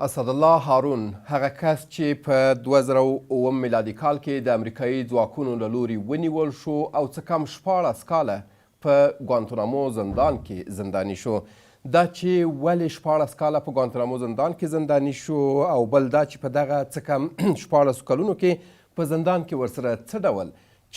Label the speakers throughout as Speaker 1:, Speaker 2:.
Speaker 1: اسدالله هارون هغه کس چې په 2007 میلادي کال کې د امریکایي ځواکونو له لوري ونیول شو او څه کم 16 کاله په ګوانتانامو زندان کې زنداني شو. دا چې ولې 16 کاله په ګوانتانامو زندان کې زنداني شو او بل دا چې په دغه څه کم 16 کلونو کې په زندان کې ورسره څه ډول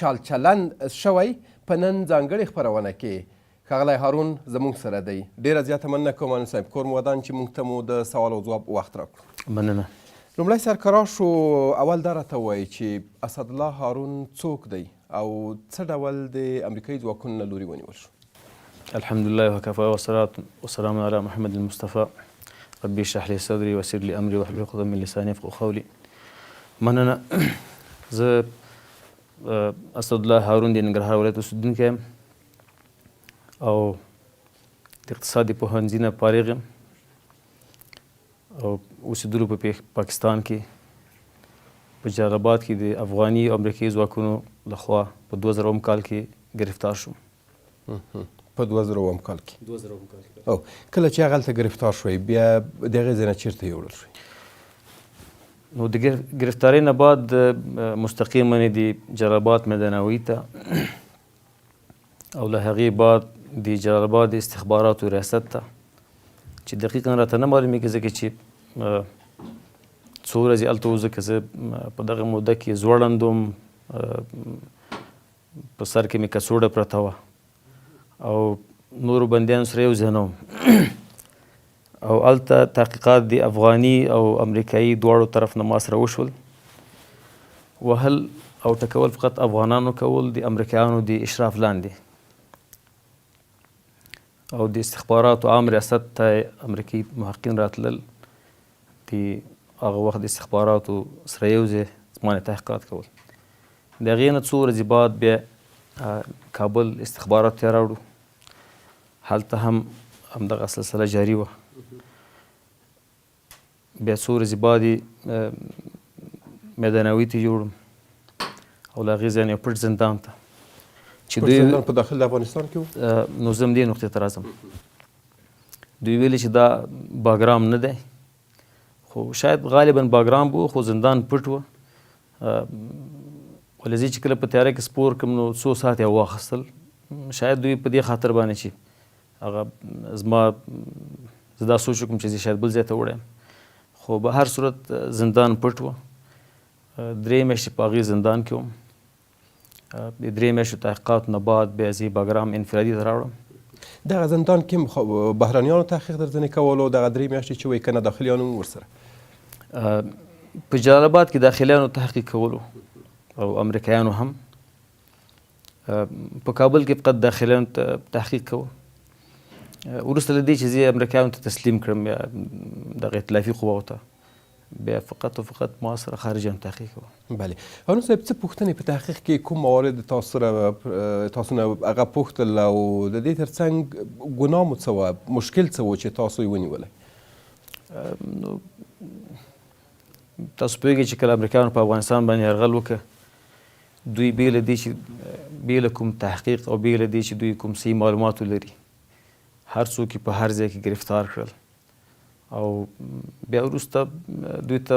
Speaker 1: چال چلند شوی، په نن ځانګړې خپرونه کې ښاغلی هارون زموږ سره دی. ډیره زیاته مننه کوم هارون صاحب، کور مو ودان چې موږ ته مو د سوال او ځواب وخت راکړو.
Speaker 2: مننه.
Speaker 1: لومړی سرکرا شو، اول دا راته ووایئ چې اسدالله هارون څوک دی او څه ډول د امریکایي ځواکونو له لوري ونیول شو؟
Speaker 2: الحمدلله وکفا والصلاة والسلام علی محمد المصطفی ربي اشرح لي صدري ويسر لي امري واحلل عقدة من لساني يفقهوا قولي. مننه. زه اسدالله هارون د ننګرهار ولایت اوسېدونکی یم او د اقتصاد د پوهنځي نه فارغ یم او اوسېدلو په پاکستان کې په جلال آباد کې د افغاني او امریکایي ځواکونو لخوا په 2000 کال کې ګرفتار شوم.
Speaker 1: په 2000 کال کې؟
Speaker 2: 2000 کال کې.
Speaker 1: او کله چې هغلته ګرفتار شوی بیا د هغې ځای نه چېرته یوړل شوی؟
Speaker 2: نو د ګرفتارۍ نه بعد مستقیما د جلال آباد میدانوي ته او له هغې بعد د جلال آباد د استخباراتو ریاست ته چې دقیقا راته نه معلومیږي، ځکه چې څو ورځې هلته و، ځکه زه په دغه موده کې ځوړند وم، په سر کې مې کڅوړه پرته وه او نورو بندیانو سره یو ځای نه وم. او هلته تحقیقات د افغاني او امریکایي دواړو طرف نه ما سره وشول. وهل او ټکول فقط افغانانو کول، د امریکایانو د اشراف لاندې، او د استخباراتو عام ریاست ته امریکایي محققین راتلل، د هغه وخت د استخباراتو سره یو ځای زما نه تحقیقات کول. د هغې نه څو ورځې بعد بیا کابل استخباراتو ته راوړو، هلته هم همدغه سلسله جاري وه. بیا څو ورځې بعد میدانوي ته یوړم او له هغې ځای نه یو پټ زندان ته
Speaker 1: چې دوی زندان په داخل د افغانستان کې و.
Speaker 2: نو زه همدې نقطې ته راځم. دوی ویلي چې دا باګرام نه دی، خو شاید غالبا باګرام و، خو زندان پټ و. ولې زه چې کله په تیاره کې سپور کړم نو څو ساعته یې واخیستل، شاید دوی په دې خاطر باندې چې هغه زما زه دا سوچ وکړم چې زه شاید بل ځای ته وړی یم، خو به هر صورت زندان پټ و. درې میاشتې په هغې زندان کې وم. د درې میاشتو تحقیقاتو نه بعد بیا زه باګرام انفرادي ته راوړم.
Speaker 1: دغه زندان کې بهرنیانو تحقیق درځنې کولو، دغه درې میاشتې چې وایي که نه داخلیانو هم ورسره؟
Speaker 2: په جلال آباد کې داخلیانو تحقیق کولو او امریکایانو هم. په کابل کې فقط داخلیانو تحقیق کوو. وروسته له دې چې زه امریکایانو ته تسلیم کړم یا دغه ائتلافي قواو ته، بیا فقط او فقط ما سره خارجیانو تحقیق کوو.
Speaker 1: بله هارون صاحب، څه پوښتنې په تحقیق کې کوم موارد تاسو سره تاسو نه هغه پوښتل او د دې ترڅنګ ګناه مو څه وه، مشکل څه و چې تاسو یې ونیولی؟
Speaker 2: نو تاسو پوهېږئ چې کله امریکایانو په افغانستان باندې یرغل وکړ، دوی بې له دې چې بې له کوم تحقیق او بې له دې چې دوی کوم صحیح معلومات ولري، هر څوک یې په هر ځای کې ګرفتار کړل او بیا وروسته دوی ته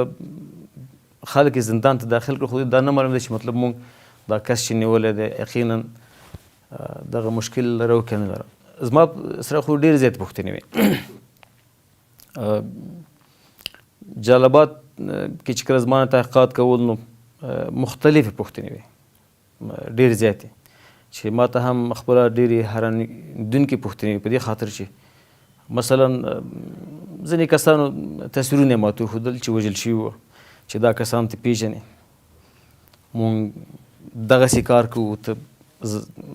Speaker 2: خلک یې زندان ته داخل کړل. خو دوی دا نه معلومېده چې مطلب موږ دا کس چې نیولی دی یقینا دغه مشکل لره او که نه لره. زما سره خو ډېرې زیاتې پوښتنې وې. جلال آباد کې چې کله زما نه تحقیقات کول نو مختلفې پوښتنې وې، ډېرې زیاتې، چې ما ته هم خپله ډېرې حیرانېدونکې پوښتنې وې. په دې خاطر چې مثلا ځینې کسانو تصویرونه یې ماته وښودل چې وژل شوي وو، چې دا کسان ته پېژنې، مونږ دغسې کار کوو، ته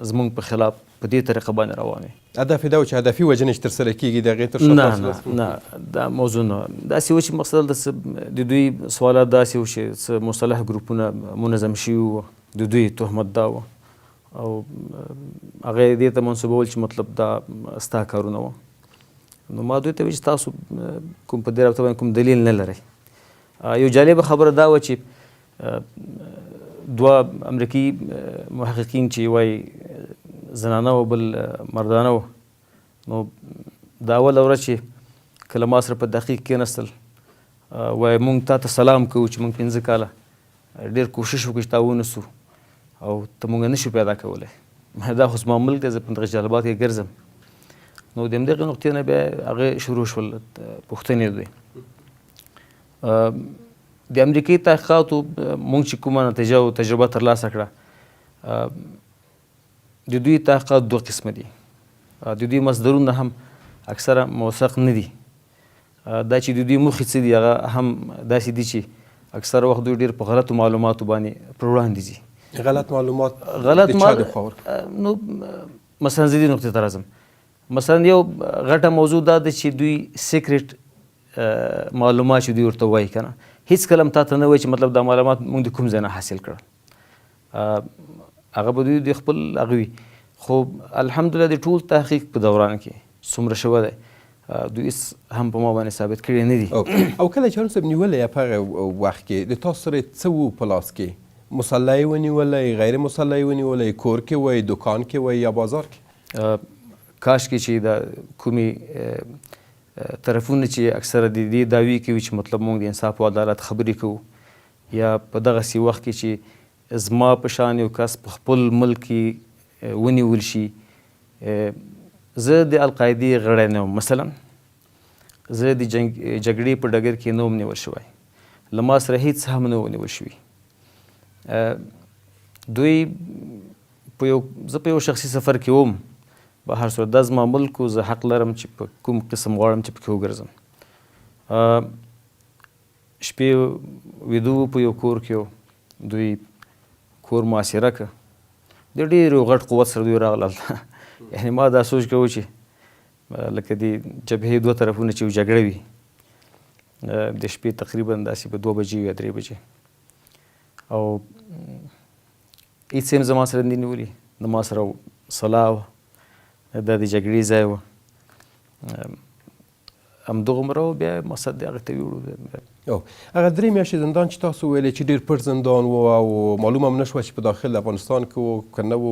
Speaker 2: زمونږ په خلاف په دې طریقه باندې روان یې.
Speaker 1: هدف یې دا و چې هدفي وژنې چې ترسره کېږي د هغې تر شا
Speaker 2: نه
Speaker 1: تاسو
Speaker 2: نه
Speaker 1: لاس
Speaker 2: نه، دا موضوع نه داسې و چې مقصد دلته څه د دوی سوالات داسې و چې څه مسلح ګروپونه منظم شوي وو، د دوی تهمت دا و او هغه یې دې ته منسوبول چې مطلب دا ستا کارونه وو. نو ما دوی ته ویل چې تاسو کوم په دې رابطه باندې کوم دلیل نه لرئ. یو جالبه خبره دا وه چې دوه امریکي محققین چې وایي زنانه و بل مردانه و، نو دا اوله ورځ چې کله ما سره په دقیق کېناستل وایي مونږ تا ته سلام کوو چې مونږ 5 کاله ډېر کوشش وکړو چې تا ونیسو او ته مونږ نه شو پیدا کولی. دا خو زما ملک دی، زه په دغه جلال اباد کې ګرځم. نو د همدغې نقطې نه بیا هغه شروع شول پوښتنې دوی. د امریکې تحقیقاتو مونږ چې کومه نتیجه او تجربه ترلاسه کړه، د دوی تحقیقات دوه قسمه دي. د دوی مصدرونه هم اکثره موثق نه دي. دا چې د دوی موخې څه دي هغه هم داسې دي چې اکثره وخت دوی ډېر په غلطو معلوماتو باندې پر وړاندې ځي.
Speaker 1: غلط معلومات
Speaker 2: غلط
Speaker 1: د چا د خوا ورکړي؟
Speaker 2: نو مثلا زه دې نقطې ته راځم. مثلا یو غټه موضوع دا ده چې دوی سیکریټ معلومات چې دوی ورته وایي که نه، هېڅکله هم تا ته نه وایي چې مطلب دا معلومات موږ د کوم ځای نه حاصل کړل. هغه به دوی د خپل هغه وي. خو الحمدلله د ټول تحقیق په دوران کې څومره شوی دی دوی هېڅ هم په ما باندې ثابت کړی نه دي.
Speaker 1: او کله چې هارون صاحب نیولی په هغه وخت کې د تاسو سره څه وو په لاس کې؟ مسلح یې ونیولی، غیر مسلح یې ونیولی، کور کې وی، دوکان کې وی یا بازار کې؟
Speaker 2: کاش کې چې دا کومې طرفونه چې اکثره د دې دعوې کوي چې مطلب موږ د انصاف او عدالت خبرې کوو، یا په دغسې وخت کې چې زما په شان یو کس په خپل ملک کې ونیول شي، زه د القاعدې غړی نه وم، مثلا زه د جګړې په ډګر کې نه وم نیول شوی، له ما سره هیڅ هم نه و نیول شوي. دوی په یو، زه په یو شخصي سفر کې وم، په هر صورت دا زما ملک و، زه حق لرم چې په کوم قسم غواړم چې پکې وګرځم. شپې ویده وو په یو کور کې، دوی کور محاصره که، د ډېر یو غټ قوت سره دوی راغلل. یعنې ما دا سوچ کوو چې لکه د جبهې دوه طرفونه چې جګړه وي، د شپې تقریبا داسې به 2 بجې یا 3 بجې، او هېڅ هم زما سره نه دي نیولي، نه ما سره سلا وه، دا د جګړې ځای و، همدغومره و. بیا مقصد دی هغه ته ویوړو.
Speaker 1: هغه 3 میاشتې زندان چې تاسو ویلې چې ډېر پټ زندان و او معلومه هم نه شوه چې په داخل افغانستان کې و که نه و،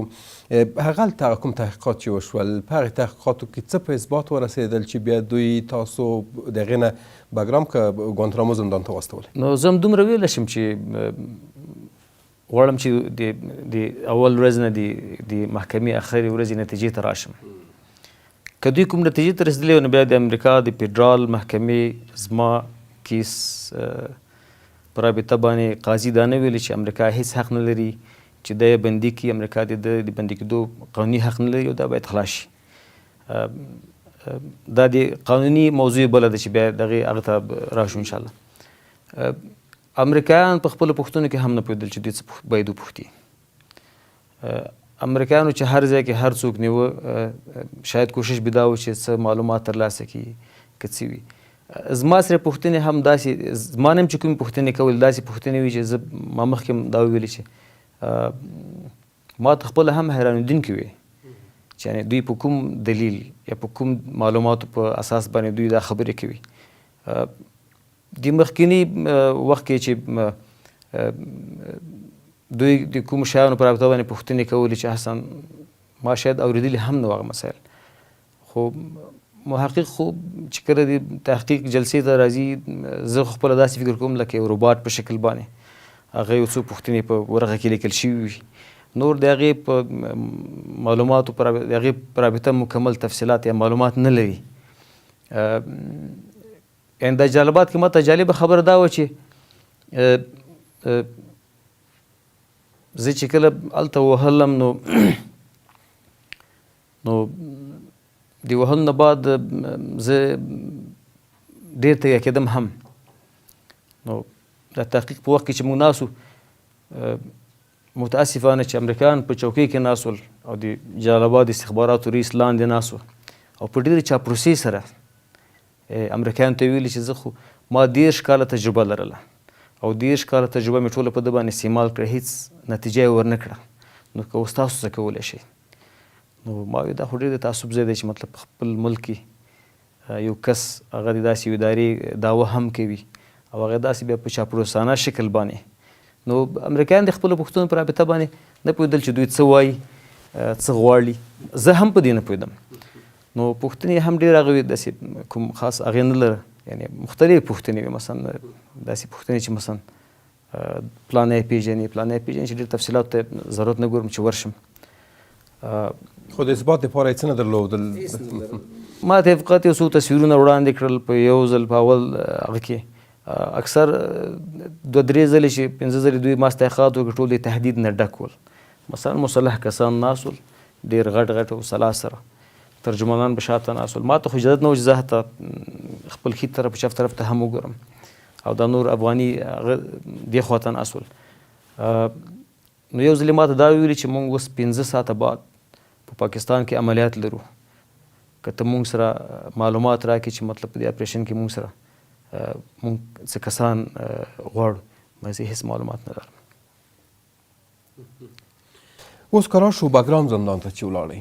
Speaker 1: هغلته هغه کوم تحقیقات چې وشول، په هغې تحقیقاتو کې څه په اثبات ورسېدل چې بیا دوی تاسو د هغې نه بګرام که ګوانتانامو زندان ته واستولی؟
Speaker 2: نو زه هم دومره ویلی شم چې غواړم چې د اول ورځ نه د محکمې اخرې ورځې نتیجې ته راشم. که دوی کوم نتیجې ته رسېدلې وي، نو بیا د امریکا د فدرال محکمې زما کیس په رابطه باندې قاضي دا نه ویلي چې امریکا هیڅ حق نه لري چې دی بندي کړي، امریکا د ده د بندي کېدو قانوني حق نه لري او دا باید خلاص شي. دا د قانوني موضوع بله ده چې بیا دغې هغه ته راشو انشاءالله. امریکایان په خپلو پوښتنو کې هم نه پوهېدل چې دوی څه باید وپوښتي. امریکایانو چې هر ځای کې هر څوک نیوه، شاید کوشش به دا و چې څه معلومات ترلاسه کړي که څه وي. زما سره پوښتنې هم داسې، زما نه هم چې کومې پوښتنې کول داسې پوښتنې وي چې زه ما مخکې هم دا وویلې چې ما ته خپله هم حیرانېدونکې وې چې یعنې دوی په کوم دلیل یا په کوم معلوماتو په اساس باندې دوی دا خبرې کوي. د مخکیني وخت کې چې دوی د کوم شیانو په رابطه باندې پوښتنې کولې چې اصلا ما شاید اورېدلي هم نه وو هغه مسایل، خو محقق خو چې کله د تحقیق جلسې ته راځي، زه خو خپله داسې فکر کوم لکه یو روباټ په شکل باندې هغه یو څو پوښتنې په ورقه کې لیکل شوي وي، نور د هغې په معلوماتو پر د هغې په رابطه مکمل تفصیلات یا معلومات نه لري. یعنې د جلال اباد کې ماته جالبه خبره دا وه چې زه چې کله هلته وهلم نو د وهلو نه بعد زه ډېر تږی کېدم هم. نو د تحقیق په وخت کې چې موږ ناست وو، متاسفانه چې امریکایان په چوکۍ کې ناست ول او د جلال اباد استخباراتو رئیس لاندې ناست و او په ډېرې چاپړوسۍ سره امریکایانو ته ویلي چې زه خو ما 30 کاله تجربه لرله او 30 کاله تجربه مې ټوله په ده باندې استعمال کړه، هیڅ نتیجه یې ورنه کړه، نو که اوس تاسو څه کولی شئ؟ نو ما ویل دا خو ډېر د تعصب ځای دی چې مطلب په خپل ملک کې یو کس هغه د داسې یو ادارې دعوه هم کوي او هغه داسې بیا په چاپړوسانه شکل باندې. نو امریکایان د خپلو پوښتنو په رابطه باندې نه پوهېدل چې دوی څه وایي، څه غواړي، زه هم په دې نه پوهېدم. نو پوښتنې هم ډېر هغه وې، داسې کوم خاص هغې نه لره، یعنی مختلف پوښتنې وي، مثلا داسې پوښتنې چې مثلا پلانې پیژنې، پلانې پیژنې، چې ډېر تفصیلات ته ضرورت نه ګورم چې ورشم.
Speaker 1: خو د اثبات لپاره یې څه نه درلودل؟
Speaker 2: ما ته فقط یو څو تصویرونه وړاندې کړل په یو ځل، په اول هغه کې اکثر دوه درې ځلې چې پنځه ځلې دوی ما تحقیقات وکړ، ټول د تهدید نه ډک ول. مثلا مسلح کسان ناست ول، ډېر غټ غټ او سلاح سره، ترجمانان به شاته ناست ول. ما ته خو اجازه نه وه چې زه حتی خپل ښي طرف چپ طرف ته هم وګورم، او دا نور افغاني هغه دې خوا ته ناست ول. نو یو ځل یې ما ته دا ویلي چې موږ اوس 5 ساعته بعد په پاکستان کې عملیات لرو، که ته موږ سره معلومات راکړې چې مطلب په دې اپریشن کې موږ سره موږ څه کسان غواړو. ما زه هیڅ معلومات نه لرم.
Speaker 1: اوس که راشو بګرام زندان ته چې ولاړئ،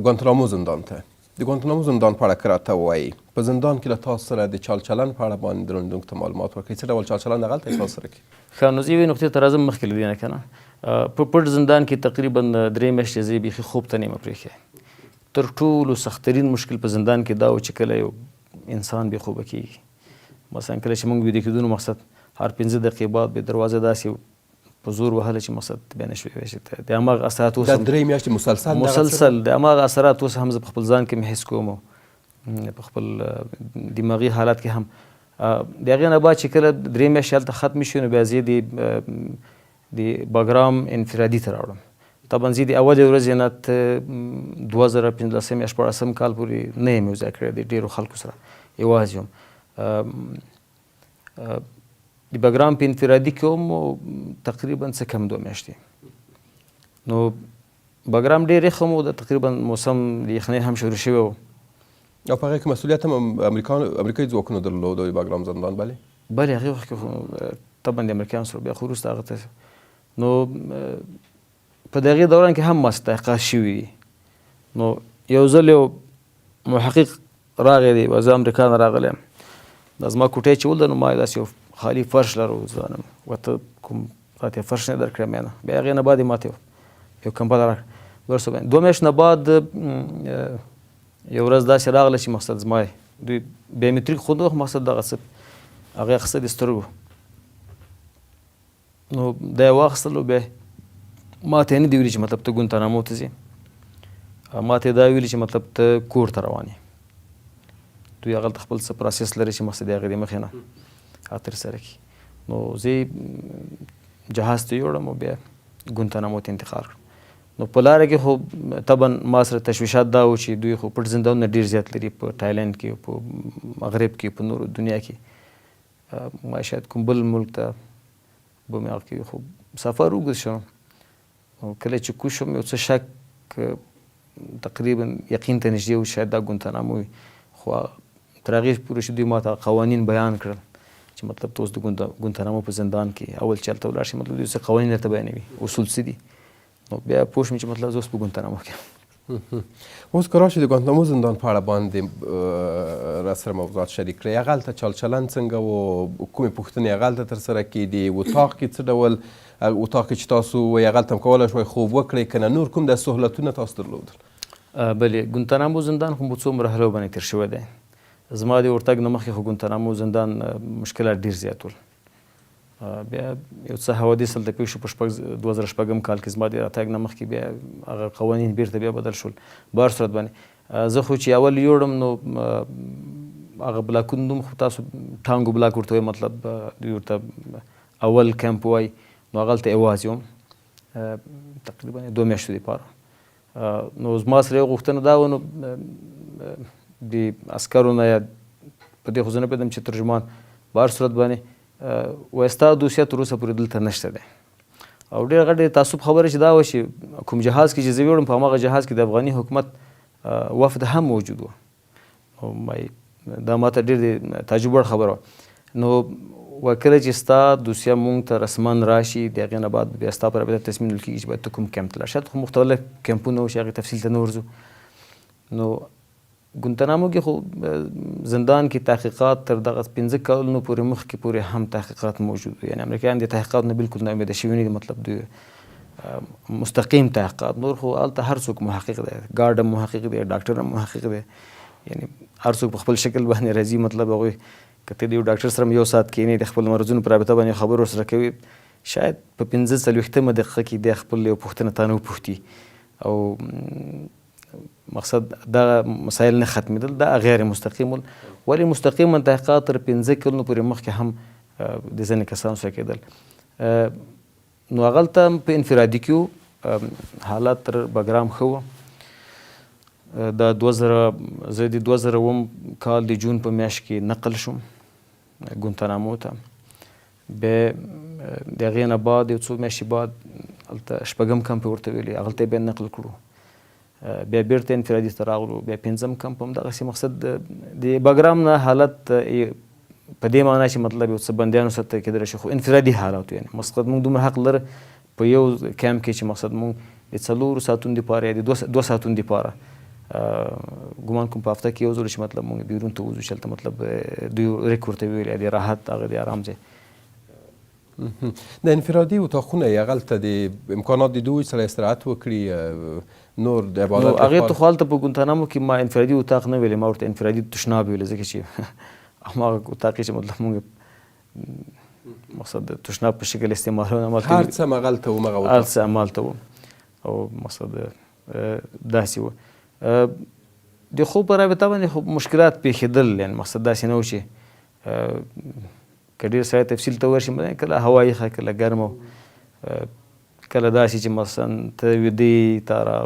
Speaker 1: ګوانتانامو زندان ته، د ګوانتانامو زندان په اړه که راته ووایئ، په زندان کې له تاسو سره د چالچلن په اړه باندې درندونکو ته معلومات ورکړئ، څه ډول چالچلن دغلته یې تاسو سره کوي؟
Speaker 2: ښه، نو زه یوې نقطې ته راځم مخکې له دې نه که نه، په پټ زندان کې تقریبا 3 میاشتې زه بیخي خوب ته نه یم پرېښی. تر ټولو سختترین مشکل په زندان کې دا و چې کله یو انسان بې خوبه کېږي، مثلا کله چې موږ ویده کېدو نو مقصد هر 5 دقیقې بعد به دروازه داسې په زور وهله چې مقصد بیا نه شوې وی چې د هماغه اثرات اوس
Speaker 1: دا 3 میاشتې مسلسل دغه څه؟
Speaker 2: مسلسل د هماغه اثرات اوس هم زه په خپل ځان کې مې حس کوم، په خپل دماغي حالت کې هم. د هغې نه بعد چې کله 3 میاشتې هلته ختمې شوې، نو بیا زه د باګرام انفرادي ته راوړم. طبعا زه د اولې ورځې نه 2015 یا 16 کال پورې نه یم یو ځای کړی، د ډېرو خلکو سره یوازې وم. د باګرام په انفرادي کې وم تقریبا څه کم 2 میاشتې. نو باګرام ډېر یخ هم و، د تقریبا موسم د یخنۍ هم شروع شوی و.
Speaker 1: او په هغې کې مسؤلیت هم امریکایي ځواکونو درلود د باګرام زندان؟ بله
Speaker 2: بله، هغې وخت کې خو طبعا د امریکایانو سره، بیا خو وروسته هغه ته. نو په دغې دوران کې هم ما څه تحقیقات شوي دي. نو یو ځل یو محقق راغی دی، زه امریکا نه راغلی یم، دا زما کوټه چې ولیده نو ما یې داسې یو خالي فرش لرو، ځانم ورته کوم راته فرش نه درکړی مې نه. بیا هغې نه بعد یې ماته یو کمپله راکړه. ورسره باندې 2 میاشتې نه بعد یو ورځ داسې راغله چې مقصد زما یې دوی بیومتریک خو نه، مقصد دغه څه هغه اخیسته د سترګو، نو دا یې واخیستلو. بیا ما ته یې نه دي ویلي چې مطلب ته ګوانتانامو ته ځې، ما ته یې دا ویلي چې مطلب ته کور ته روان یې. دوی هغلته خپل څه پروسس لري چې مقصد یې هغې د مخې نه هغه ترسره کړي. نو زه یې جهاز ته یوړم او بیا ګوانتانامو ته انتقال کړم. نو په لاره کې خو طبعا ما سره تشویشات دا و چې دوی خو پټ زندانونه ډېر زیات لري په تایلند کې، په مغرب کې، په نورو دنیا کې، ما شاید کوم بل ملک ته به مې هغه کوي. خو سفر اوږد شو، نو کله چې کوز شوم یو څه شک تقریبا یقین ته نږدې و شاید دا ګوانتانامو وي، خو تر هغې پورې چې دوی ما ته قوانین بیان کړل چې مطلب ته اوس د ګوانتانامو په زندان کې اول چې هلته ولاړ شې مطلب دوی څه قوانین درته بیانوي، اصول څه دي. نو بیا پوه شوم چې مطلب زه اوس په ګوانتانامو کې یم.
Speaker 1: اوس که راشي د ګوانتانامو زندان په اړه باندې را سره موضوعات شریک کړئ، هغلته چالچلن څنګه و، کومې پوښتنې هغلته ترسره کېدې، اتاق کې څه ډول اتاق کې چې تاسو وئ هغلته هم کولی شوئ خوب وکړئ که نه، نور کوم داسې سهولتونه تاسو درلودل؟
Speaker 2: بلې، ګوانتانامو زندان خو په څو مرحلو باندې تېر شوی دی. زما د ورتګ نه مخکې خو ګوانتانامو زندان مشکلات ډېر زیات ول. بیا یو څه حوادث هلته پېښ شو په 2006 کال کې زما د راتګ نه مخکې بیا هغه قوانین بېرته بیا بدل شول. په هر صورت باندې زه خو چې اول یوړم نو هغه بلاکونو نوم خو تاسو ټانګو بلاک ورته وایي، مطلب دوی ورته اول کمپ وایي، نو هغلته یوازې وم تقریبا 2 میاشتو دپاره. نو زما سره یو غوښتنه دا وه، نو د عسکرو نه یا په دې خو زه نه پوهېدم چې ترجمان په هر صورت باندې وایي ستا دوسیه تر اوسه پورې دلته نشته دی. او ډېر غټ تعصب خبره چې دا وه چې کوم جهاز کې چې زه ویوړم په هماغه جهاز کې د افغاني حکومت وفد هم موجود و. نو دا ما ته ډېر د تعجب وړ خبره وه. نو وایي کله چې ستا دوسیه مونږ ته رسما راشي د هغې نه بعد بیا ستا پر رابطه تصمیم نیول کېږي چې باید ته کوم کمپ ته لاړ شې. خو مختلف کمپونه و چې هغې تفصیل ته نه ورځو. نو ګوانتانامو کې خو زندان کې تحقیقات تر دغه 5 کلونو پورې مخکې پورې هم تحقیقات موجود وو، یعنې امریکایان د تحقیقاتو نه بالکل ناامیده شوي نه دي، مطلب دوی مستقیم تحقیقات. نور خو هلته هر څوک محقق دی، ګارډ هم محقق دی، ډاکټر هم محقق دی، یعنې هر څوک په خپل شکل باندې راځي. مطلب هغوی که ته د یو ډاکټر سره یو ساعت کینې، د خپل مرضونو په رابطه باندې خبرو سره کوي، شاید په 45مه دقیقه کې دی خپل یو پوښتنه تا نه وپوښتي او مقصد دا مسایل نه ختمېدل. دا غیر مستقیم ول، ولې مستقیما تحقیقات تر 5 کلونو پورې مخکې هم د ځینې کسانو سره کېدل. نو هغلته په انفرادي کې حالات تر بګرام ښه وو. دا 2000، زه د 2007 کال د جون په میاشت کې نقل شوم ګونتانامو ته. بیا د هغې نه بعد یو څو میاشتې بعد هلته شپږم کمپ یې ورته ویلي، هغلته یې بیا نقل کړو. بیا بیرته انفرادي ته راغلو، بیا پنځم کمپ هم دغسې. مقصد د بګرام نه حالت په دې معنا چې مطلب یو څه بندیانو سره کېدلی شي، خو انفرادي حالات، یعنې مقصد موږ دومره حق لره په یو کمپ کې چې مقصد موږ د 4 ساعتونو دپاره یا د 2 ساعتونو دپاره، ګمان کوم په هفته کې یو ځل چې مطلب موږ بیرون ته وځو، چې هلته مطلب دوی ریک ورته ویل یا د راحت هغه د ارام ځای.
Speaker 1: د انفرادي اتاقونه یې هغلته د امکانات د دوی سره استراحت وکړي نور د عبادت
Speaker 2: هغې ته، خو هلته په ګونتانامو کې ما انفرادي اتاق نه ویلې، ما ورته انفرادي تشناب ویلې، ځکه چې هماغه اتاق چې مطلب موږ مقصد د تشناب په شکل استعمالونه.
Speaker 1: هر څه همغلته و؟
Speaker 2: هر څه همالته و او مقصد داسې و. د خوب په رابطه باندې خو مشکلات پېښېدل، یعنې مقصد داسې نه و چې که ډېر سړی تفصیل ته ورشي، کله هوا یخه، کله ګرمه، کله داسې چې مثلا ته ویده یې، تا را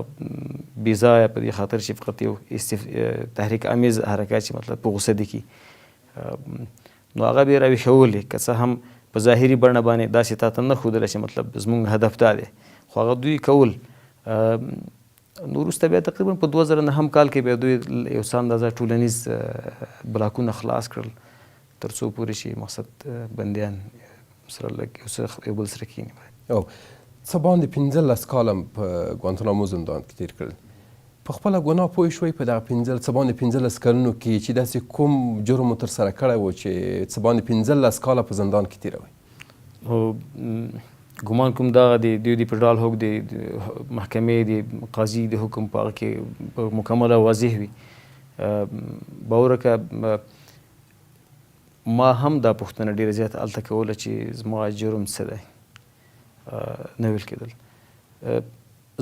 Speaker 2: بې ځایه په دې خاطر چې فقط یو تحریک امیز حرکت چې مطلب په غوسه دي کي، نو هغه به یې راویښولې. که څه هم په ظاهري بڼه باندې داسې تا ته نه ښودله چې مطلب زموږ هدف دا دی، خو هغه دوی کول. نو وروسته بیا تقریبا په 2009 کال کې بیا دوی یو څه اندازه ټولنیز بلاکونه خلاص کړل، تر څو پورې چې مقصد بندیان سره لږ یو څه یو بل سره کښېني.
Speaker 1: او څه باندې 15 کاله په ګوانتانامو زندان کې تېر کړل. په خپله ګناه پوه شوئ په دغه څه باندې 15 کلونو کې چې داسې کوم جرم مو ترسره کړی و چې څه باندې 15 کاله په زندان کې تېروئ؟
Speaker 2: نو ګمان کوم دغه د دوی د فدرال حکم د محکمې د قاضي د حکم په هغه کې په مکمله واضح وي. باور که ما هم دا پوښتنه ډېره زیاته هلته کوله چې زما جرم څه دی، نه ویل کېدل.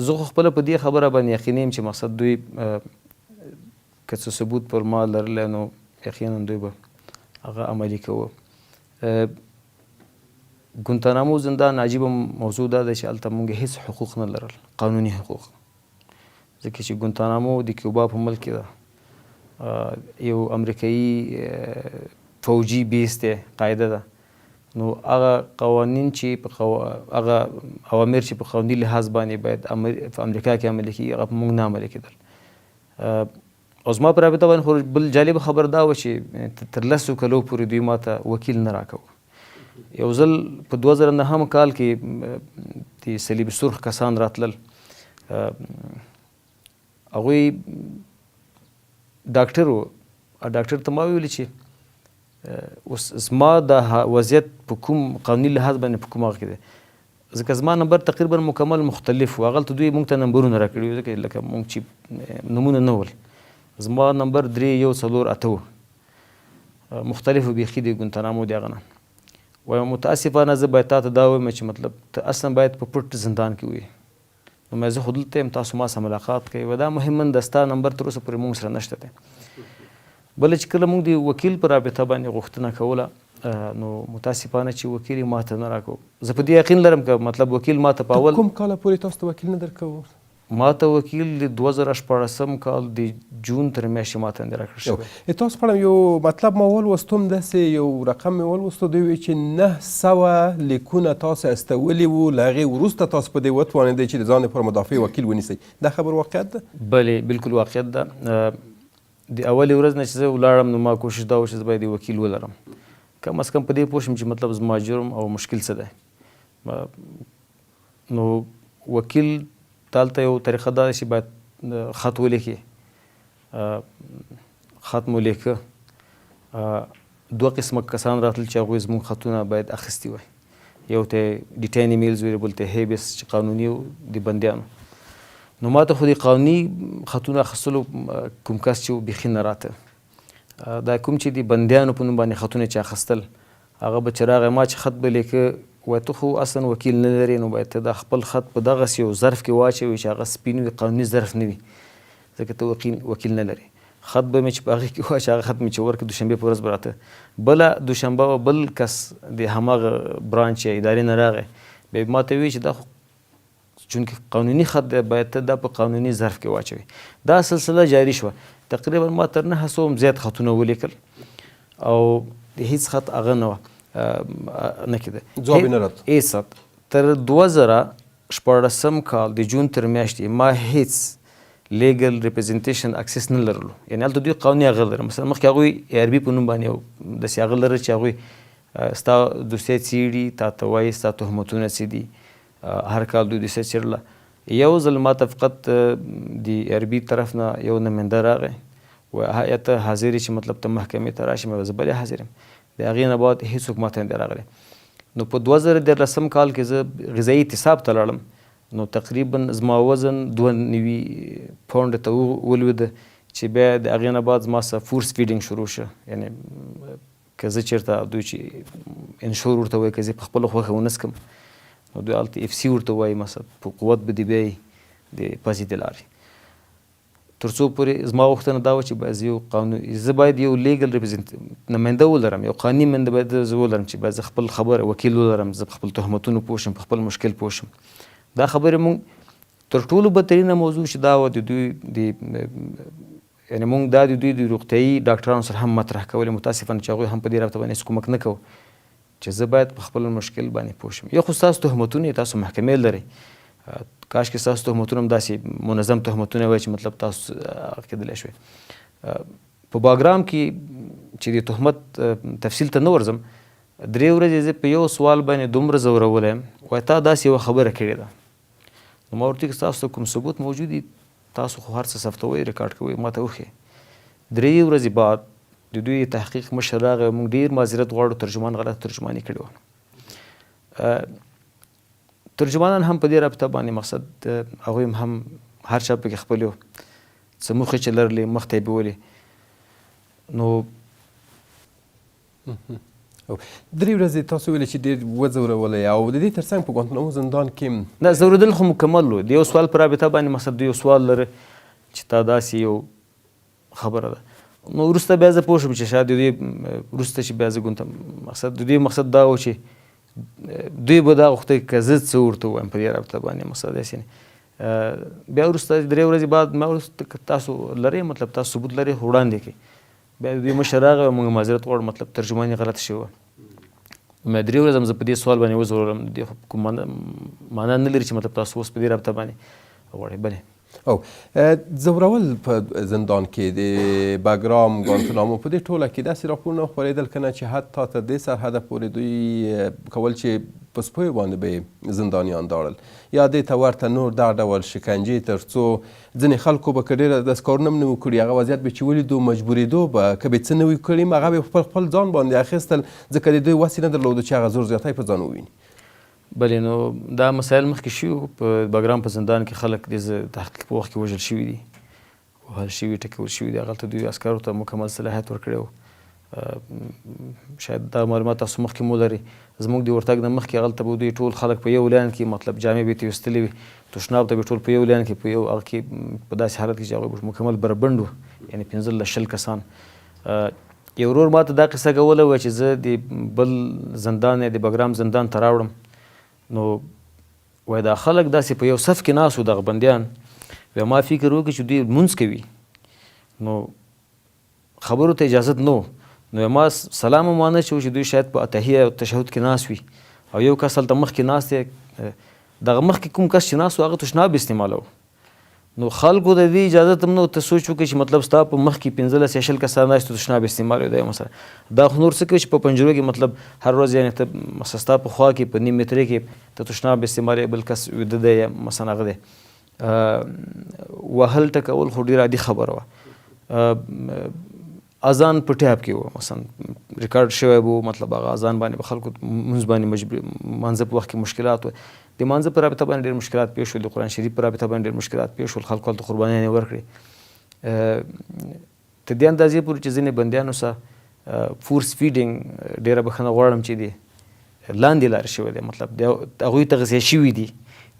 Speaker 2: زه خو خپله په دې خبره باندې یقیني یم چې مقصد دوی که څه ثبوت پر ما لرلی نو یقینا دوی به هغه عملي کوه. ګونتانامو زندان عجیبه موضوع دا ده چې هلته موږ هیڅ حقوق نه لرل، قانوني حقوق، ځکه چې ګونتانامو د کیوبا په ملک کې ده، یو امریکایي فوجي بیس دی، قاعده ده. نو هغه قوانین چې په هغه اوامر چې په قانوني لحاظ باندې باید په امریکا کې عملي کېږي، هغه په موږ نه عملي کېدل. او زما په رابطه باندې خو بل جالبه خبر دا وه چې تر 10 کلو پورې دوی ما ته وکیل نه راکوه. یو ځل په 2009 کال کې د صلیب سرخ کسان راتلل، هغوی ډاکټر و، ډاکټر ته ما ویل چې اوس زما د وضعیت په کوم قانوني لحاظ باندې په کوم هغه کې دی، ځکه زما نمبر تقریبا مکمل مختلف و. هغلته دوی موږ ته نمبرونه راکړي وو، ځکه لکه موږ چې نمونه نه ول، زما نمبر 3 1 4 8 و، مختلف و بیخي د ګونتانامو د هغه نه. وایم متاسفانه زه باید تا ته دا ووایم چې مطلب ته اصلا باید په پټ زندان کې وې، نو مې زه خو دلته یم، تاسو ما سره ملاقات کوئ، و دا مهمه ده، ستا نمبر تر اوسه پورې موږ سره نشته دی. بله چې کله موږ د وکیل په رابطه باندې غوښتنه کوله، نو متاسفانه چې وکیل یې ماته نه راکو. زه په دې یقین لرم که مطلب وکیل ماته په اول
Speaker 1: کوم کاله پورې تاسو ته وکیل نه درکوو؟
Speaker 2: ماته وکیل د 2016 کال د جون تر میاشتې ماته نه دی راکړل شوی.
Speaker 1: تاسو په اړه یو مطلب ما ولوستم، داسې یو رقم مې ولوستو، دوی ویل چې 900 لیکونه تاسو استولي وو، له هغې وروسته تاسو په دې وتوانېدئ چې د ځان لپاره مدافع وکیل ونیسئ. دا خبر واقعیت ده؟
Speaker 2: بلې، بالکل واقعیت ده. د اولې ورځ نه چې زه ولاړم نو ما کوشش دا و چې زه باید یو وکیل ولرم، کم از کم په دې پوه شم چې مطلب زما جرم او مشکل څه دی. نو وکیل ته هلته یو طریقه دا ده چې باید خط ولیکې. خط مو لیکه، دوه قسمه کسان راتلل چې هغوی زموږ خطونه باید اخیستي وای، یو ته ډیټین ایمیلز ویل، بل ته هیبس چې قانوني و د بندیانو. نو ما ته خو د قانوني خطونه اخیستلو کوم کس چې و بیخي نه راته. دا کوم چې د بندیانو په نوم باندې خطونه چې اخستل، هغه به چې راغی ما چې خط به لیکه، وایي ته خو اصلا وکیل نه لرې، نو باید ته دا خپل خط په دغسې یو ظرف کې واچوې چې هغه سپین وي، قانوني ظرف نه وي، ځکه ته وکیل نه لرې. خط به مې چې په هغې کې واچوه، هغه خط مې چې ورکړ، دوشنبې په ورځ به راته بله دوشنبه وه، بل کس د هماغه برانچ یا ادارې نه راغی، بیا یې ما ته وویل چې دا خو چونکه قانوني خط دی، باید ته دا په قانوني ظرف کې واچوې. دا سلسله جاري شوه، تقریبا ما تر 900 هم زیات خطونه ولیکل او د هیڅ خط هغه نه وه، نه کېده،
Speaker 1: ځواب یې نه راته.
Speaker 2: هیڅ خط. تر 2016 کال د جون تر میاشتې ما هیڅ لیګل ریپرزنټیشن اکسس نه لرلو، یعنی هلته دوی قانوني هغه لرل. مثلا مخکې هغوی ای ار بي په نوم باندې یو داسې هغه لرل چې هغوی ستا دوسیه څېړي، تا ته وایي ستا تهمتونه څه دي، هر کال دوی دوسیه څېړله. یو ځل ما ته فقط د ای ار بي طرف نه یو نماینده راغی، وایي آیا ته حاضر یې چې مطلب ته محکمې ته راشې؟ مې ویل زه بلې حاضر یم. د هغې نه بعد هیڅوک ما ته نه دی راغلی. نو په 2013 کال کې زه غذایي اعتصاب ته لاړم، نو تقریبا زما وزن 92 پونډ ته ولوېده، چې بیا د هغې نه بعد زما سره فورس فیډینګ شروع شو. یعنی که زه چېرته دوی چې انشور ورته وایي، که زه په خپله خوښه ونه څکم، نو دوی هلته اف سي ورته وایي، مثلا په قوت به دې بیایي د پزې د لارې. تر څو پورې زما غوښتنه دا وه چې باید زه یو قانون، زه باید یو لیګل ریپرزنټ نماینده ولرم، یو قانوني نماینده باید زه ولرم چې باید زه خپل خبره وکیل ولرم، زه په خپل تهمتونو پوه شم، په خپل مشکل پوه شم. دا خبرې مونږ تر ټولو بدترینه موضوع چې دا وه د دوی د، یعنی مونږ دا د دوی د روغتیایي ډاکټرانو سره هم مطرح کولې، متاسفانه چې هغوی هم په دې رابطه باندې هېڅ کومک نه کوو، چې زه باید په خپل مشکل باندې پوه شم. یو خو ستاسو تهمتونه یې، تاسو محکمې لرئ، کاش کې ستاسو تهمتونه هم داسې منظم تهمتونه وای چې مطلب تاسو هغه کېدلی شوی. په باګرام کې چې د تهمت تفصیل ته نه ورځم، 3 ورځې زه په یو سوال باندې دومره ځورولی یم، وایي تا داسې یوه خبره کړې ده. نو ما ورته وویل که ستاسو ته کوم ثبوت موجود وي، تاسو خو هر څه ثبتوئ، ریکارډ کوئ، ما ته وښیئ. 3 ورځې بعد د دوی تحقیق مشر راغی، موږ ډېر معذرت غواړو، ترجمان غلط ترجماني کړې وه. ترجمانان هم په دې رابطه باندې مقصد هغوی هم هر چا پکې خپل یو څه موخې چې لرلې مخته یې بیولې. نو
Speaker 1: 3 ورځې تاسو ویلې چې ډېر وځورولی، او د دې ترڅنګ په ګوانتانامو زندان کې
Speaker 2: نه ځورېدل خو مکمل و. د یو سوال په رابطه باندې مقصد دوی یو سوال لري چې تا داسې یو خبره ده. نو وروسته بیا زه پوه شوم چې شاید د دوی وروسته چې بیا زه ګونته مقصد د دوی مقصد دا و چې دوی به دا غوښتل که زه څه ورته ووایم په دې رابطه باندې، مقصد داسې نه. بیا وروسته 3 ورځې بعد ما وروسته که تاسو لرئ، مطلب تاسو ثبوت لرئ، خو وړاندې کړئ. بیا د دوی مشر راغی، موږ معذرت غواړو، مطلب ترجماني غلطه شوې وه. مې 3 ورځې هم زه په دې سوال باندې وځورولم، دې خو کوم معنا نه لري چې مطلب تاسو اوس په دې رابطه باندې غواړئ. بلې.
Speaker 1: او ځورول په زندان کې د بګرام ګوانتانامو په دې ټوله کې داسې راپورونه خپرېدل که نه چې حتی تر دې سرحده پورې دوی کول چې په سپیو باندې به یې زندانیان داړل یا دې ته ورته نور دا ډول شکنجې، تر څو ځینې خلکو به که ډېره داسې کارونه هم نه وو کړي، هغه وضعیت به چې ولیدو مجبورېدو به که به څه نه وي کړي هغه به پر خپل ځان باندې اخیستل، ځکه د دوی وس یې نه درلودو چې هغه زور زیاتی په ځان وویني.
Speaker 2: بلې، نو دا مسایل مخکې شوي وو. په بګرام په زندان کې خلک د تحقیق په وخت کې وژل شوي دي، وهل شوي، ټکول شوي دي. هغلته دوی عسکرو ته مکمل صلاحیت ورکړی و. شاید دا معلومات تاسو مخکې مو لرئ. زموږ د ورتګ نه مخکې هغلته به دوی ټول خلک په یو لاین کې مطلب جامې به یې ترې ویستلې وي، تشناب ته به ټول په یو لاین کې په یو هغه کې په داسې حالت کې چې هغوی به مکمل بربنډ وو، یعنې 15 20 کسان. یو ورور ما ته دا قصه کوله وه چې زه د بل زندان یا د بګرام زندان ته راوړم، نو وایي دا خلک داسې په یو صف کې ناست وو دغه بندیان. بیا ما فکر وکړ چې دوی لمونځ کوي، نو خبرو ته اجازت نه و. نو ما سلام هم وانه چوو چې دوی شاید په اتحیه او تشهد کې ناست وي، او یو کس هلته مخکې ناست دی. دغه مخکې کوم کس چې ناست و هغه تشناب استعمالوه. نو خلکو د دې اجازه هم نه و، ته سوچ وکړې چې مطلب ستا په مخکې 15 یا 20 کسان ناست وو تشناب استعمالوي. دا یو مسله. دا خو نور څه کوي چې په پنجرو کې مطلب هر ورځ یعنې ته مثلا ستا په خوا کې په نیم مترۍ کې ته تشناب استعمالوې، بل کس ویده دی یا مثلا هغه دی. وهل ټکول خو ډېره عادي خبره وه. اذان په ټیپ کې و، مثلا ریکارډ شوی به و، مطلب هغه اذان باندې به خلکو مونځ باندې مجبور، مانځه په وخت کې مشکلات و. د مانځه په رابطه باندې ډېر مشکلات پېښ شول، د قرآن شریف په رابطه باندې ډېر مشکلات پېښ شول، خلکو هلته قربانیانې ورکړې. تر دې اندازې پورې چې ځینې بندیانو سره فورس فیډینګ، ډیره بښنه غواړم، چې دی لاندې لارې شوی دی، مطلب د هغوی تغذیه شوي دي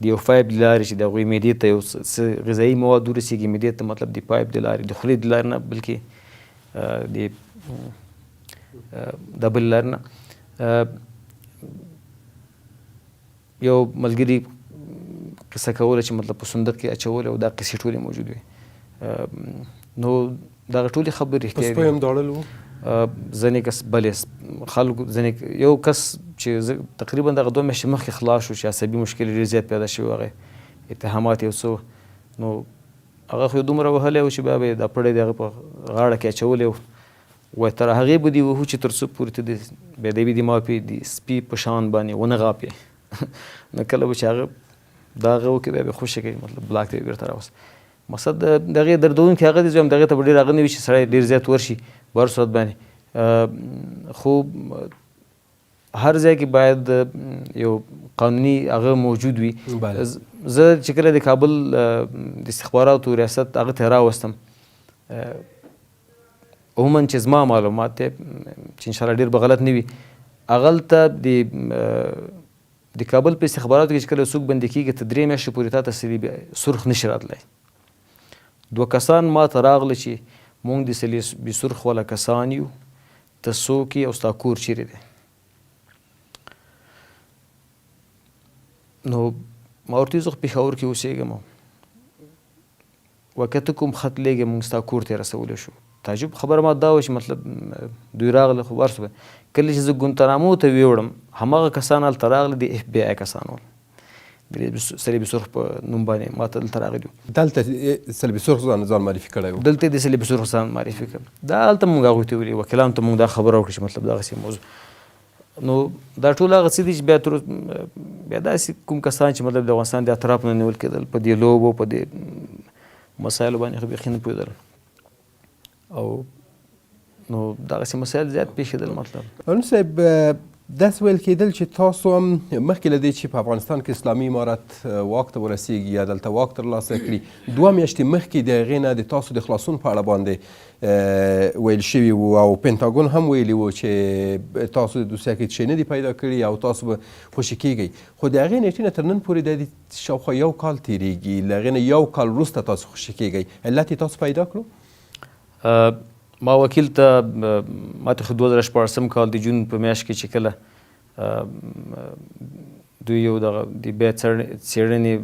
Speaker 2: د یو پایپ د لارې چې د هغوی معدې ته یو څه غذایي مواد ورسېږي، معدې ته، مطلب د پایپ د لارې، د خولې د لارې نه، بلکې د د بل لارې نه. یو ملګري قصه کوله چې مطلب په صندوق کې اچول او دا قصې ټولې موجود وي. نو دغه ټولې خبرې
Speaker 1: رښتیا دي. په سپیو هم داړل وو؟
Speaker 2: ځینې کس، بلې خلکو، ځینې یو کس چې تقریبا دغه 2 میاشتې مخکې خلاص شو چې عصبي مشکل ډېر زیات پیدا شوی، هغه اتهامات یو څه، نو هغه خو دومره وهلی و چې بیا به یې دا پړی د هغه په غاړه کې اچولی و، وای تر هغې به دې وهو چې تر څو پورې ته د بې ادبي دې معافي د سپي په شان باندې ونه غاپې. نو کله به چې هغه دا هغه وکړي، بیا به خوشې کوي، مطلب بلاک ته یې بېرته راوست. مقصد دغې دردونکي هغه دی، زه دغې ته به ډېر هغه نه وي چې سړی ډېر زیات ورشي په هر صورت باندې، خو هر ځای کې باید یو قانوني هغه موجود وي. زه چې کله د کابل د استخباراتو ریاست هغه ته راوستم، عموما چې زما معلومات دی چې انشاءالله ډېر به غلط نه وي، هغلته د کابل په استخباراتو کې چې کله څوک بندي کېږي، ته 3 میاشتې پورې تا ته صلیب سرخ نشي راتلی. دوه کسان ما ته راغله چې مونږ د صلیب سرخ والا کسان یو، ته څوک یې او ستا کور چیرې دی؟ نو ما ورته وویل زه خو پېښور کې اوسېږم. وکه ته کوم خط لېږې، مونږ ستا کور ته رسولی شو. تعجب خبره ما دا وه چې مطلب دوی راغله، خو ورسو کله چې زه ګونتنامو ته ویوړم، هماغه کسان هلته راغله، د اف بي آی کسان ول، د صلیب سرخ په نوم باندې ما ته دلته راغلي وو.
Speaker 1: دلته صلیب سرخ ځان معرفي کړی و؟
Speaker 2: دلته د صلیب سرخ ځان معرفي کړ. دا هلته مونږ هغوی ته ویلي، وکیلانو ته مونږ دا خبره وکړه چې مطلب دغسې موضوع. نو دا ټول هغه څه دي چې بیا تر بیا داسې کوم کسان چې مطلب د افغانستان د اطراف نه نیول کېدل، په دې لوبو په دې مسایلو باندې خو بیخي نه پوهېدل، او نو دغسې مسایل زیات پېښېدل. مطلب
Speaker 1: هارون صاحب، داسې ویل کېدل چې تاسو هم مخکې له دې چې په افغانستان کې اسلامي امارت واک ته ورسیږي یا دلته واک ترلاسه کړي، 2 میاشتې مخکې د هغې نه د تاسو د خلاصون په اړه باندې ویل شوي وو، او پنتاګون هم ویلي وو چې تاسو د دوسیه کې څه نه دي پیدا کړي او تاسو به خوشې کیږئ. خو د هغې نیټې نه تر نن پورې د شاوخوا یو کال تیریږي، له هغې نه یو کال وروسته تاسو خوشې کیږئ، علت یې تاسو پیدا کړو؟
Speaker 2: ما وکیل ته، ما ته خو 2016 کال د جون په میاشت کې چې کله دوی یو دغه د بیا څېړنې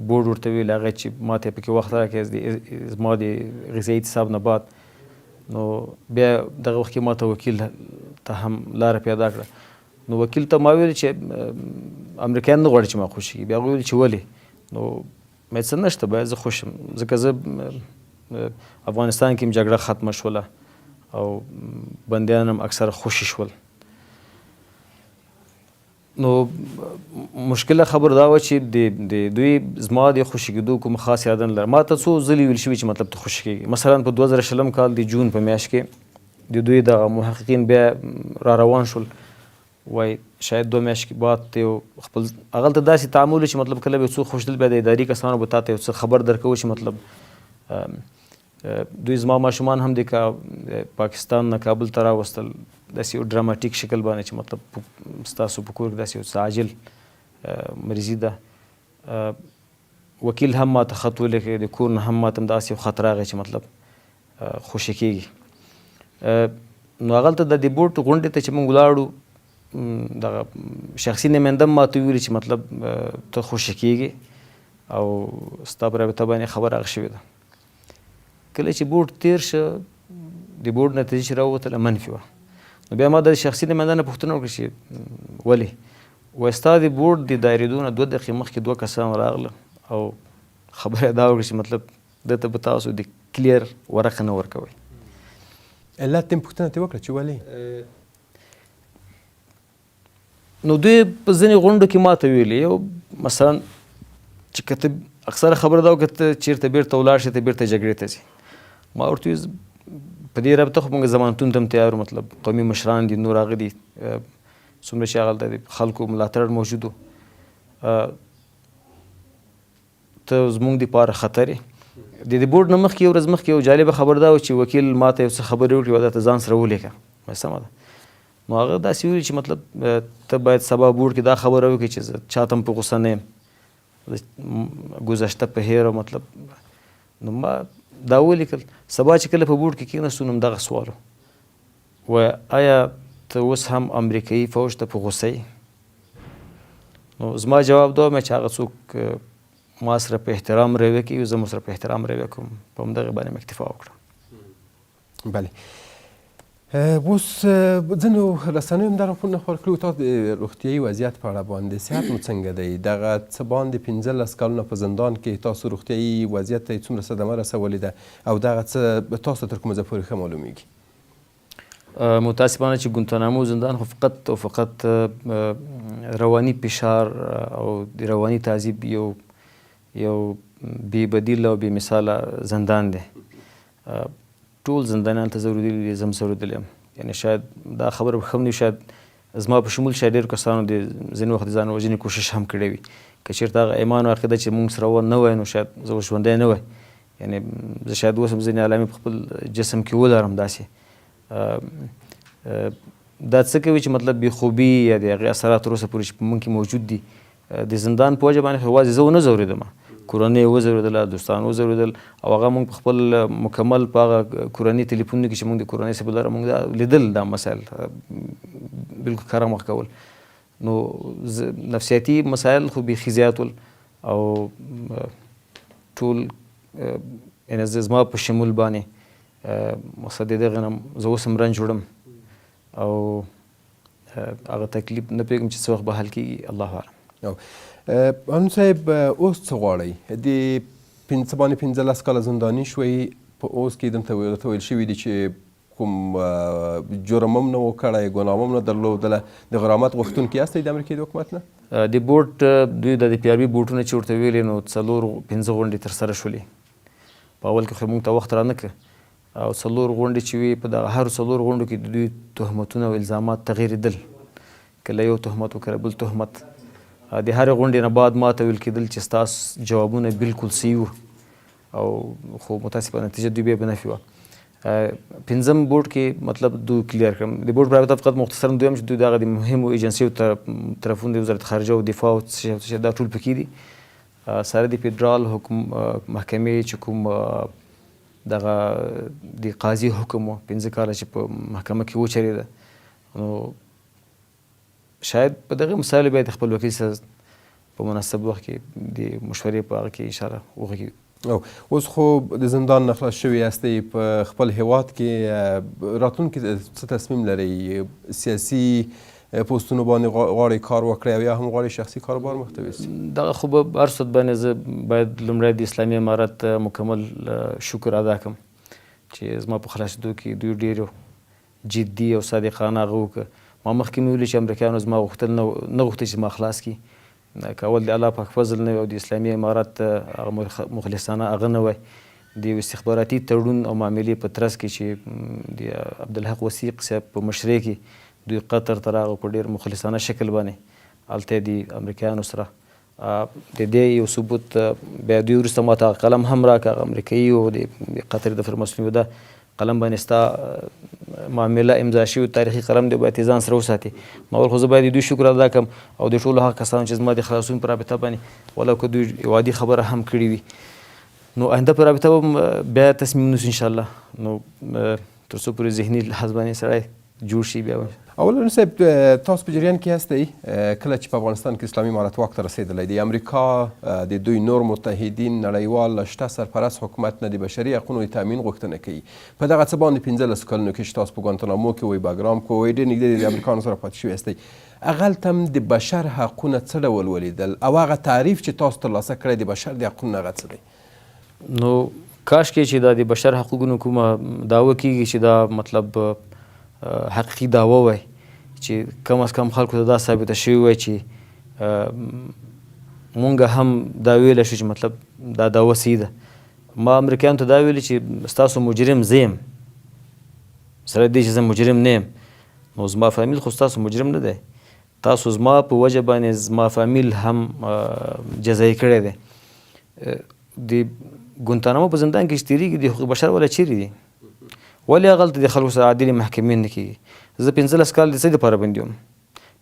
Speaker 2: بورډ ورته ویل، هغه چې ما ته پکې وخت راکړی زما د غذایي اعتصاب نه بعد، نو بیا دغه وخت کې ما ته وکیل ته هم لاره پیدا کړه. نو وکیل ته ما ویل چې امریکایان نه غواړي چې ما خوشې کړي. بیا هغوی ویل چې ولې؟ نو مې څه نشته، باید زه خوش شم، ځکه زه افغانستان کې هم جګړه ختمه شوله او بندیان هم اکثره خوشې شول. نو مشکله خبر دا وه چې د دوی زما د خوشې کېدو کوم خاص اراده نه لرله. ما ته څو ځلې ویل شوي چې مطلب ته خوشې کېږي. مثلا په 2020 کال د جون په میاشت کې د دوی دغه محققین بیا را روان شول، وای شاید 2 میاشتې بعد ته یو خپل هغلته داسې تعامل چې مطلب کله به څوک خوشدل، بیا د اداري کسانو به تا ته یو څه خبر درکوو چې مطلب دوی زما ماشومان هم د پاکستان نه کابل ته راوستل داسې یو ډراماتیک شکل باندې چې مطلب ستاسو په کور کې داسې یو څه عاجل مریضي ده. وکیل هم ما ته خط ولیکه، د کور نه هم ما ته داسې یو خط راغی چې مطلب خوشې کېږي. نو هغلته د دې بورډ غونډې ته چې موږ ولاړو، دغه شخصي نماینده ما ته ویلي چې مطلب ته خوشې کېږي او ستا په رابطه باندې خبره هغه شوې ده. کله چې بورډ تېر شه، د بورډ نتیجه چې راووتله منفي وه. نو بیا ما د شخصي نماینده نه پوښتنه وکړه چې ولې؟ وایي ستا د بورډ د دایرېدو نه 2 دقیقې مخکې 2 کسان راغله او خبره یې دا وکړه چې مطلب ده ته به تاسو د کلیر ورقه نه ورکوئ.
Speaker 1: علت دې پوښتنه ترې وکړه چې ولې؟
Speaker 2: نو دوی په ځینې غونډو کې ما ته ویلي، یو مثلا چې که ته اکثره خبره دا وکړه ته چېرته بېرته ولاړ شې، ته بېرته جګړې ته ځې. ما ورته وویل په دې رابطه خو موږ ضمانتونو ته هم تیار یو، مطلب قومي مشران دي، نور هغه دي، څومره چې هغلته د خلکو ملاتړ موجود و، ته زموږ دپاره خطر یې. د دې بورډ نه مخکې یو ورځ مخکې یو جالبه خبر دا و چې وکیل ماته یو څه خبرې وکړې او دا ته ځان سره ولیکه. ما سمه ده. نو هغه داسې ویل چې مطلب ته باید سبا بورډ کې دا خبره وکړې چې زه چاته هم په غوسه نه یم، ګذشته په هېره مطلب. نو ما دا ولیکل. سبا چې کله په بورډ کې کېناستو نو همدغه سوال و، آیا ته اوس هم امریکایي فوج ته په غوسه یې؟ نو زما جواب دا و چې هغه څوک ما سره په احترام رویه کوي زه مو سره په احترام رویه کوم، په همدغه باندې مې اکتفا وکړه.
Speaker 1: بله اوس ځینو رسنیو هم دا راپورونه خپاره کړي وو تاسو د روغتیایي وضعیت په اړه باندې، صحت مو څنګه دی؟ دغه څه باندې 15 کلونه په زندان کې تاسو روغتیایي وضعیت ته یې څومره صدمه رسولې ده او دغه څه تاسو ته تر کومه ځایه پورې ښه معلومیږي؟
Speaker 2: متاسفانه چې ګونتانامو زندان خو فقط او فقط رواني فشار او د رواني تعذیب یو یو بې بدیل او بې مثاله زندان دی. ټول زندانیان ته ځورېدلي دي، زه هم ځورېدلی یم. یعنې شاید دا خبره به ښه هم نه وي، شاید زما په شمول شاید ډېرو کسانو د ځینې وخت د ځان وژنې کوشش هم کړی وي. که چېرته هغه ایمان او عقیده چې موږ سره وه نه وای نو شاید زه اوس ژوندی نه وای. یعنې زه شاید اوس هم ځینې علامې په خپل جسم کې ولرم. داسې دا څه کوي چې مطلب بې خوبي یا د هغې اثرات تر اوسه پورې چې په موږ کې موجود دي، د زندان په وجه باندې خو یوازې زه ونه ځورېدم، کورنۍ یې وځورېدله، دوستان وځورېدل او هغه موږ په خپل مکمل په هغه کورني تلیفونونو کې چې موږ د کورنۍ سره لره موږ دا لیدل، دا مسایل بالکل ښکاره مخ کول. نو نفسیاتي مسایل خو بیخي زیات ول او ټول یعنې زه زما په شمول باندې مقصد د دغه نه زه اوس هم رنج وړم او هغه تکلیف نه پوهېږم چې څه وخت به حل کېږي، الله اعلم.
Speaker 1: هارون صاحب اوس څه غواړئ؟ د څه باندې 15 کاله زنداني شوئ، په اوس کې دلته درته ویل شوي دي چې کوم جرم هم نه و کړی، ګناه هم نه درلودله، د غرامت غوښتونکي یاستئ د امریکې د حکومت نه؟
Speaker 2: د بورډ دوی د پي ار بي بورډونه چې ورته ویلې نو 4-5 غونډې ترسره شولې. په اول کې خو موږ ته وخت رانه کړ او 4 غونډې چې وې په دغه هر 4 غونډو کې د دوی تهمتونه او الزامات تغیرېدل، کله یو تهمت و کله بل تهمت. د هرې غونډې نه بعد ما ته ویل کېدل چې ستاسو جوابونه بالکل صحیح وو او خو متاسفانه نتیجه دوی بیا په نفي وه. پنځم بورډ کې مطلب دوی کلیر کړم. د بورډ په رابطه فقط مختصراً دویم چې دوی دغه د مهمو ایجنسیو طرفونو د وزارت خارجه او دفاع او څه شي دا ټول پکې دي. سره د فدرال حکم محکمې چې کوم دغه د قاضي حکم و 5 کاله چې په محکمه کې وچلېده، نو شاید په دغه مسایلو بیا د خپل وکیل سره په مناسب وخت کې د مشورې په هغه کې اشاره وغږېږو.
Speaker 1: اوس خو د زندان نه خلاص شوي یاستئ، په خپل هیواد کې راتلونکي څه تصمیم لرئ؟ سیاسي پوستونو باندې غواړئ کار وکړئ او یا هم غواړئ شخصي کاروبار مخ ته یوسئ؟
Speaker 2: دغه خو به هر صورت باندې زه باید لومړی د اسلامي امارت مکمل شکر ادا کړم چې زما په خلاصېدو کې دوی ډېر جدي او صادقانه هغه وکړه. ما مخکې مې ویلي چې امریکایانو زما غوښتل نه غوښتل چې ما خلاص کړي، که اول د الله پاک فضل نه وي او د اسلامي امارت هغه مخلصانه هغه نه وای، د یو استخباراتي تړون او معاملې په ترڅ کې چې د عبدالحق وثیق صاحب په مشرۍ کې دوی قطر ته راغلو په ډېر مخلصانه شکل باندې، هلته د امریکایانو سره د دې یو ثبوت بیا دوی وروسته ماته هغه قلم هم راکړ، هغه امریکایي او د قطر د فرمسون دا قلم باندې ستا معامله امضا شوې تاریخي قلم دی، باید ځان سره وساتې. ما ویل خو زه باید د دوی شکر ادا کړم او د ټولو هغه کسانو چې زما د خلاصون په رابطه باندې ولو که دوی یو عادي خبره هم کړې وي، نو آینده په رابطه به بیا تصمیم نیسو انشاءالله. نو تر څو پورې ذهني لحاظ باندې سړی جوړ شي بیا به.
Speaker 1: اولن صاحب تاسو په جریان کې هستئ کله چې په افغانستان کې اسلامي امارت واک ته رسېدلی دی، امریکا د دوی نور متحدین نړیوال له شته سرپرست حکومت نه د بشري حقونو د تامین غوښتنه کوي. په دغه څه باندې 15 کلونو کې چې تاسو په ګوانتانامو کې وئ، بګرام کې وئ، ډېر نږدې د امریکانو سره پاتې شوي یاستئ، هغلته هم د بشر حقونه څه ډول ولیدل او هغه تعریف چې تاسو ترلاسه کړی د بشر د حقونو هغه څه دی؟
Speaker 2: نو کاشکې چې دا د بشر حقوقونو کومه دعوه کیږي چې دا مطلب حقیقي دعوه وای، چې کم از کم خلکو ته دا ثابته شوې وای چې مونږ هم دا ویلی شو چې مطلب دا دعوه صحیح ده. ما امریکایانو ته دا ویلي چې ستاسو مجرم زه یم، سره دې چې زه مجرم نه یم، نو زما فامیل خو ستاسو مجرم نه دی، تاسو زما په وجه باندې زما فامیل هم جزایي کړی دی. د ګونتانامو په زندان کې چې تېرېږي، د حقوق بشر والا چیرې دي؟ ولې هغلته د خلکو سره عادلې محکمې نه کېږي؟ زه 15 کاله د څه دپاره بندي وم؟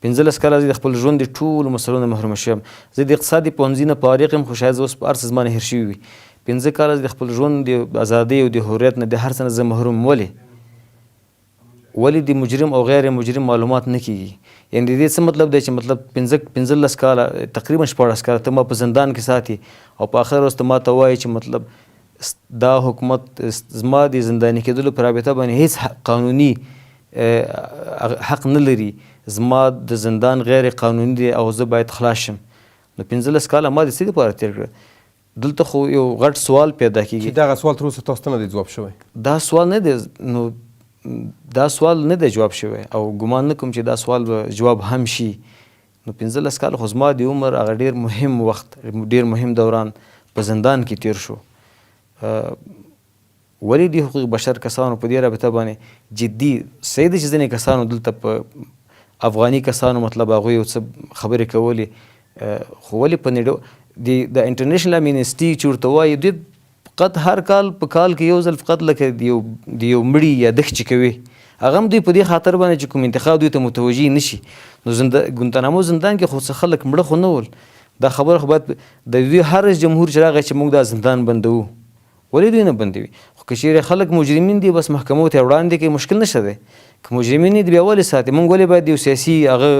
Speaker 2: 15 کاله زه د خپل ژوند د ټولو مسلو نه محروم شوم. زه د اقتصاد د پوهنځي نه فارغ یم، خو شاید زه اوس په هر څه زما نه هېر شوي وي. 5 کاله زه د خپل ژوند د ازادۍ او د حریت نه د هر څه نه زه محروم. ولې؟ ولې د مجرم او غیر مجرم معلومات نه کیږي؟ یعنی د دې څه مطلب دی چې مطلب 15 کاله، تقریبا 16 کاله ته ما په زندان کې ساتي او په اخر ورځ ته ما ته وایي چې مطلب دا حکومت زما د زنداني کېدلو په رابطه باندې هیڅ قانوني حق نه لري، زما د زندان غیر قانوني دی او زه باید خلاص شم. نو 15 کاله ما د څه لپاره تېر کړل؟ دلته خو یو غټ سوال پیدا کیږي.
Speaker 1: چې دغه سوال تر اوسه تاسو ته نه دی ځواب شوی.
Speaker 2: دا سوال نه دی، نو دا سوال نه دی جواب شوی او ګمان نه کوم چې دا سوال به جواب هم شي. نو 15 کاله خو زما د عمر هغه ډیر مهم وخت، ډیر مهم دوران په زندان کې تیر شو. ولې د حقوق بشر کسانو په دې رابطه باندې جدي صحیح دی چې ځینې کسانو دلته په افغاني کسانو مطلب هغوی یو څه خبرې کولې، خو ولې په نړۍ د انټرنیشنل امنیسټي چې ورته وایي، دوی فقط هر کال په کال کې یو ځل فقط لکه د یو مړي یادښت چې کوي، هغه هم دوی په دې خاطر باندې چې کوم انتخاب دوی ته متوجه نه شي. نو ګونتانامو زندان کې خو څه خلک مړه خو نه ول. دا خبره خو باید د دوی هر رئیس جمهور چې راغی چې موږ دا زندان بندوو، ولې دوی نه بندوي؟ خو که چیرې خلک مجرمین دي بس محکمو ته وړاندې کوي، مشکل نشته دی. که مجرمین دي بیا ولې ساتي؟ موږ ولې باید یو سیاسي هغه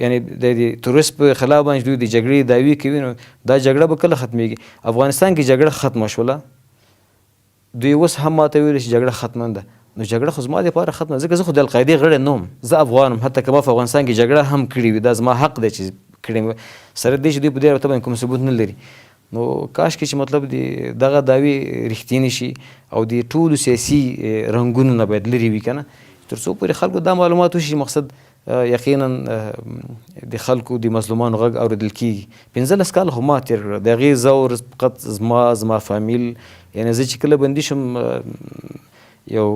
Speaker 2: یعنی د تروریست په خلاف باندې دوی د جګړې دعوې کوي، نو دا جګړه به کله ختمېږي؟ افغانستان کې جګړه ختمه شوله، دوی اوس هم ماته ویل چې جګړه ختمه ده. نو جګړه خو زما دپاره ختمه، ځکه زه خو د القاعدې غړی نه وم، زه افغان وم. حتی که ما په افغانستان کې جګړه هم کړې وي، دا زما حق دی چې کړې وي، سره دې چې دوی په دې رابطه باندې کوم ثبوت نه لري. نو کاش کې چې مطلب د دغه دعوې رښتینې شي او د ټولو سیاسي رنګونو نه باید لرې وي که نه، تر څو پورې خلکو دا معلومات وشي. مقصد یقینا د خلکو د مظلومانو غږ اورېدل کېږي. 15 کاله خو ما تېر کړه، د هغې ځور فقط زما فامیل، یعنی زه چې کله بندي شم یو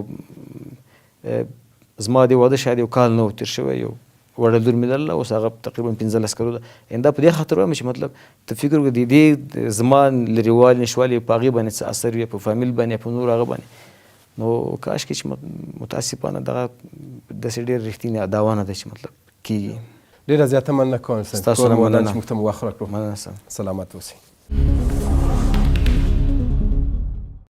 Speaker 2: زما د واده شاید یو کال نه و تېر شوی، یو وړه لور مې لرله، اوس هغه تقریبا 15 کلو ده. یعنی دا په دې خاطر وایم چې مطلب ته فکر وکړه د دې زما لرېوالي نشوالي په هغې باندې څه اثر وي، په فامیل باندې، په نورو هغه باندې. نو کاش کې چې متاسفانه دغه داسې ډېر رښتینې دعوا نه ده چې مطلب کېږي.
Speaker 1: ډېره زیاته مننه کوم
Speaker 2: ستاسو نه مننه
Speaker 1: چې موږ ته مو وخت راکړو.
Speaker 2: مننه
Speaker 1: سلامت اوسئ.